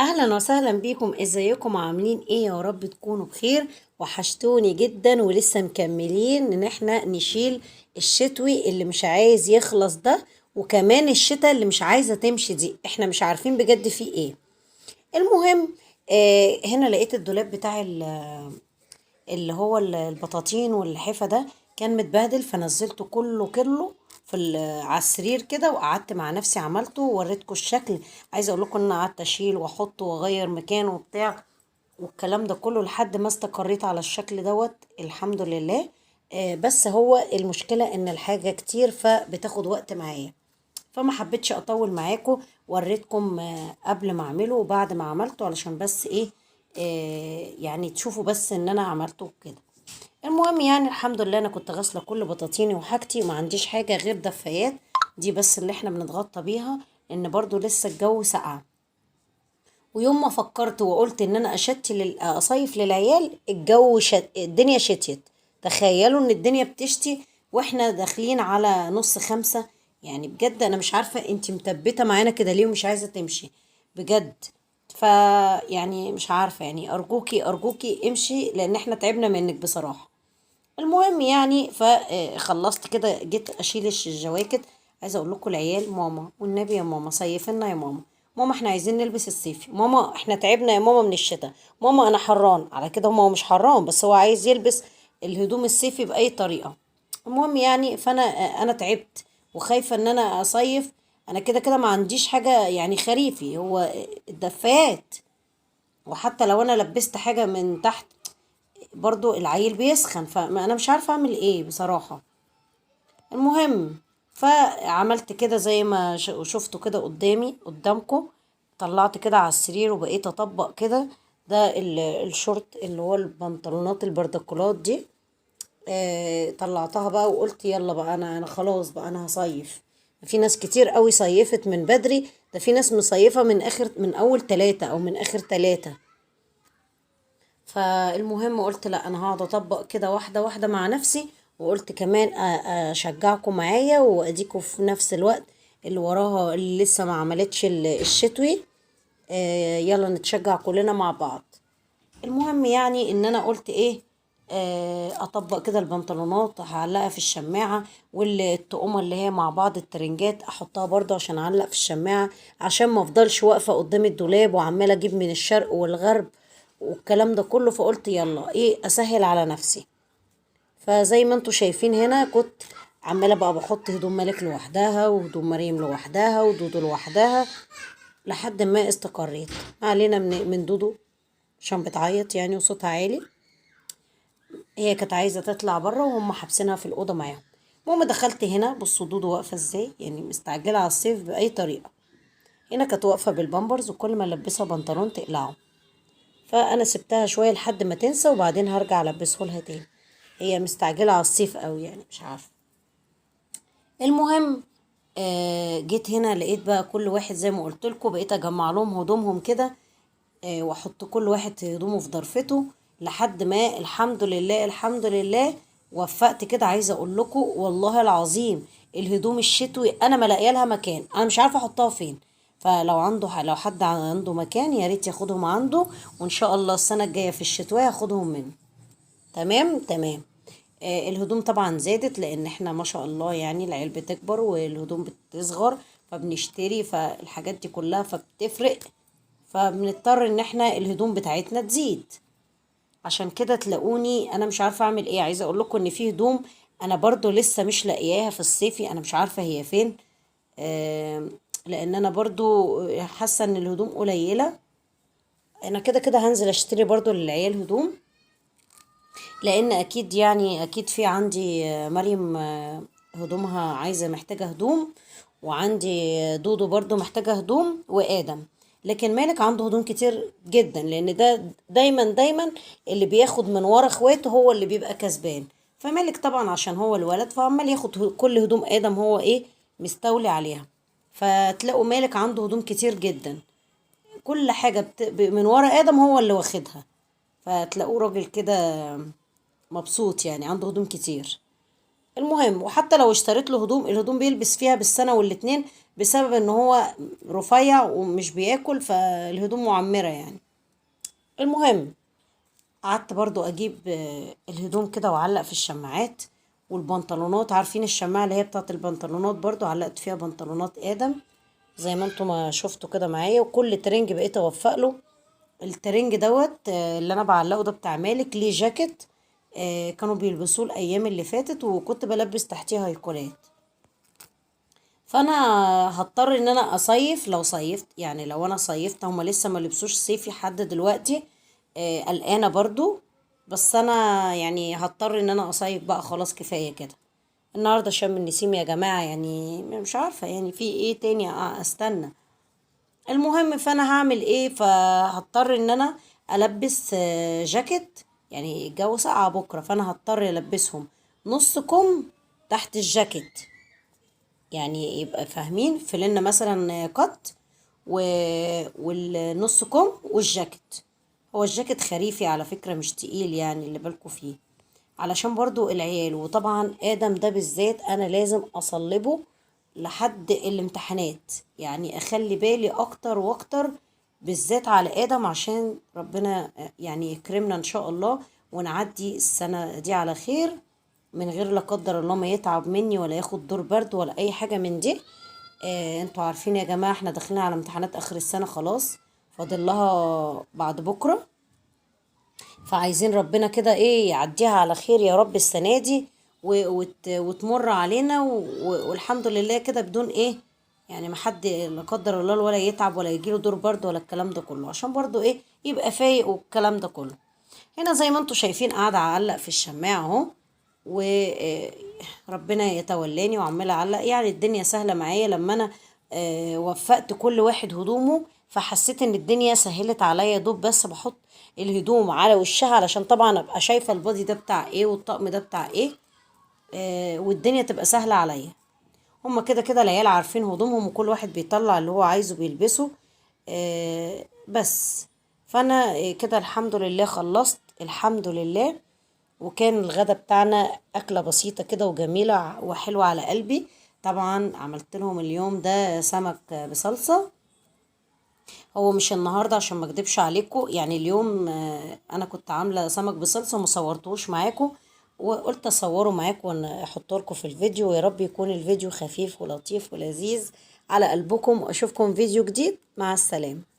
اهلا وسهلا بيكم، ازيكم؟ عاملين ايه؟ يا رب تكونوا بخير. وحشتوني جدا، ولسه مكملين ان احنا نشيل الشتوي اللي مش عايز يخلص ده، وكمان الشتاء اللي مش عايزة تمشي دي، احنا مش عارفين بجد فيه ايه. المهم هنا لقيت الدولاب بتاع اللي هو البطاطين واللحافة ده كان متبهدل، فنزلته كله كله في على السرير كده، وقعدت مع نفسي عملته ووريتكم الشكل. عايزه اقول لكم ان انا قعدت اشيل واحط واغير مكانه وبتاع والكلام ده كله لحد ما استقريت على الشكل دوت، الحمد لله. بس هو المشكلة ان الحاجة كتير فبتاخد وقت معايا، فما حبيتش اطول معاكم. وريتكم قبل ما اعمله وبعد ما عملته، علشان بس ايه، يعني تشوفوا بس ان انا عملته كده. المهم الحمد لله انا كنت غاسله كل بطاطيني وحاجتي، وما عنديش حاجة غير دفايات دي بس اللي احنا بنتغطى بيها، لان برضو لسه الجو ساقع. ويوم ما فكرت وقلت ان انا اشتي اصيف للعيال، الجو الدنيا شتيت. تخيلوا ان الدنيا بتشتي واحنا داخلين على 4:30. بجد انا مش عارفه انتي مثبتة معانا كده ليه ومش عايزه تمشي بجد. مش عارفه، ارجوكي ارجوكي امشي، لان احنا تعبنا منك بصراحة. المهم فخلصت كده، جيت اشيل الجواكت. عايزه اقول لكم العيال، ماما والنبي يا ماما صيفنا يا ماما، ماما احنا عايزين نلبس الصيفي، ماما احنا تعبنا يا ماما من الشتاء، ماما انا حران. على كده هو مش حران، بس هو عايز يلبس الهدوم الصيفي باي طريقه. المهم فانا تعبت وخايفة ان انا اصيف. انا كده كده ما عنديش حاجة خريفي، هو الدفايات، وحتى لو انا لبست حاجة من تحت برضو العيل بيسخن، فانا مش عارفه اعمل ايه بصراحة. المهم فعملت كده زي ما شفتوا كده قدامكم، طلعت كده على السرير وبقيت اطبق كده. ده الشورت اللي هو البنطلونات البردكولات دي، طلعتها بقى وقلت يلا بقى انا خلاص بقى انا هصيف. في ناس كتير قوي صيفت من بدري، ده في ناس مصيفة من اول 3 او من اخر 3. فالمهم قلت لا انا هقعد اطبق كده واحدة واحدة مع نفسي، وقلت كمان اشجعكم معايا واديكم في نفس الوقت اللي وراها اللي لسه ما عملتش الشتوي، يلا نتشجع كلنا مع بعض. المهم ان انا قلت ايه، اطبق كده البنطلونات هعلقها في الشماعة، والتقومة اللي هي مع بعض الترنجات احطها برضو عشان اعلق في الشماعة، عشان ما افضلش واقفة قدام الدولاب وعمالة اجيب من الشرق والغرب والكلام ده كله. فقلت يلا ايه اسهل على نفسي. فزي ما انتوا شايفين هنا كنت عمالة بقى بحط هدوم مالك لوحدها وهدوم مريم لوحدها ودودو لوحدها لحد ما استقريت. ما علينا من دودو عشان بتعيط وصوتها عالي، هي كانت عايزة تطلع بره وهم حابسينها في الأوضة معاهم. المهم دخلت هنا، بصوا دودو واقفة ازاي، مستعجلة على الصيف بأي طريقة. هنا كانت واقفة بالبامبرز وكل ما لبسها بنطلون تقلعه، فأنا سبتها شوية لحد ما تنسى وبعدين هرجع ألبسه لها تاني. هي مستعجلة على الصيف قوي مش عارفة. المهم جيت هنا لقيت بقى كل واحد زي ما قلت لكم، بقيت اجمع لهم هدومهم كده، واحط كل واحد هدومه في ضرفته لحد ما الحمد لله الحمد لله وفقت كده. عايزه اقول لكم والله العظيم الهدوم الشتوي انا ما لاقيه لها مكان، انا مش عارفه احطها فين. فلو لو حد عنده مكان يا ريت ياخدهم عنده، وان شاء الله السنة الجاية في الشتوية هاخدهم منه. تمام تمام. الهدوم طبعا زادت لان احنا ما شاء الله العيال بتكبر والهدوم بتصغر، فبنشتري فالحاجات دي كلها فبتفرق، فبنضطر ان احنا الهدوم بتاعتنا تزيد. عشان كده تلاقوني انا مش عارفه اعمل ايه. عايزه اقول لكم ان في هدوم انا برضو لسه مش لاقياها في الصيفي، انا مش عارفه هي فين، لان انا برضو حاسه ان الهدوم قليله. انا كده كده هنزل اشتري برضو للعيال هدوم، لان اكيد اكيد في عندي مريم، هدومها محتاجه هدوم، وعندي دودو برضو محتاجه هدوم، وادم. لكن مالك عنده هدوم كتير جدا، لان ده دايما اللي بياخد من ورا اخواته هو اللي بيبقى كسبان. فمالك طبعا عشان هو الولد فعمال ياخد كل هدوم ادم هو مستولي عليها. فتلاقوا مالك عنده هدوم كتير جدا، كل حاجة من ورا ادم هو اللي واخدها. فتلاقوه راجل كده مبسوط عنده هدوم كتير. المهم وحتى لو اشتريت له هدوم، الهدوم بيلبس فيها بالسنة والاتنين بسبب ان هو رفيع ومش بياكل، فالهدوم معمرة يعني. المهم قعدت برضو اجيب الهدوم كده واعلق في الشماعات والبنطلونات. عارفين الشماعة اللي هي بتاعت البنطلونات، برضو علقت فيها بنطلونات ادم زي ما انتم ما شفتوا كده معايا. وكل ترنج بقيت اوفق له الترنج دوت، اللي انا بعلقه ده بتاع مالك، ليه جاكيت، كانوا بيلبسوه الايام اللي فاتت، وكنت بلبس تحتيه هايكولات. فانا هضطر ان انا اصيف، لو صيفت يعني، لو انا صيفت هما لسه ما لبسوش صيفي لحد دلوقتي، قلقانه برضو، بس انا يعني هضطر ان انا اصيف بقى، خلاص كفايه كده. النهارده شم النسيم يا جماعه، يعني مش عارفه يعني في ايه تاني استنى. المهم فانا هعمل ايه، فهضطر ان انا البس جاكيت، يعني الجو ساقع بكره، فانا هضطر البسهم نص كم تحت الجاكيت، يعني يبقى فاهمين فلنا مثلا قط والنص كم والجاكيت. هو الجاكيت خريفي على فكرة، مش تقيل يعني اللي بالكوا فيه، علشان برضو العيال. وطبعا آدم ده بالذات أنا لازم أصلبه لحد الامتحانات، يعني أخلي بالي أكتر وأكتر بالذات على آدم، عشان ربنا يعني يكرمنا إن شاء الله ونعدي السنة دي على خير، من غير لا قدر الله ما يتعب مني ولا ياخد دور برد ولا أي حاجة من دي. انتوا عارفين يا جماعة احنا داخلين على امتحانات آخر السنة خلاص، فاضل لها بعد بكرة، فعايزين ربنا كده ايه يعديها على خير يا رب السنة دي وتمر علينا والحمد لله كده بدون ايه، يعني ما حد لا قدر الله ولا يتعب ولا يجيله دور برد ولا الكلام ده كله، عشان برضو ايه يبقى فايق والكلام ده كله. هنا زي ما انتوا شايفين قاعدة اعلق في الشماعة اهو، وربنا يتولاني وعمالة اعلق، يعني الدنيا سهلة معايا. لما انا وفقت كل واحد هدومه فحسيت ان الدنيا سهلت عليا، دوب بس بحط الهدوم على وشها علشان طبعا ابقى شايفة البادي ده بتاع ايه والطقم ده بتاع ايه، والدنيا تبقى سهلة عليا. هما كده كده العيال عارفين هدومهم وكل واحد بيطلع اللي هو عايزه بيلبسه، بس. فانا كده الحمد لله خلصت الحمد لله. وكان الغدا بتاعنا أكلة بسيطة كده وجميلة وحلوة على قلبي. طبعا عملت لهم اليوم ده سمك بصلصة، هو مش النهاردة عشان ما اكدبش عليكم، يعني اليوم انا كنت عاملة سمك بصلصة وما صورتهوش معاكم، وقلت اصوره معاكم وانا احطه لكم في الفيديو، ويا رب يكون الفيديو خفيف ولطيف ولذيذ على قلبكم. واشوفكم فيديو جديد، مع السلامة.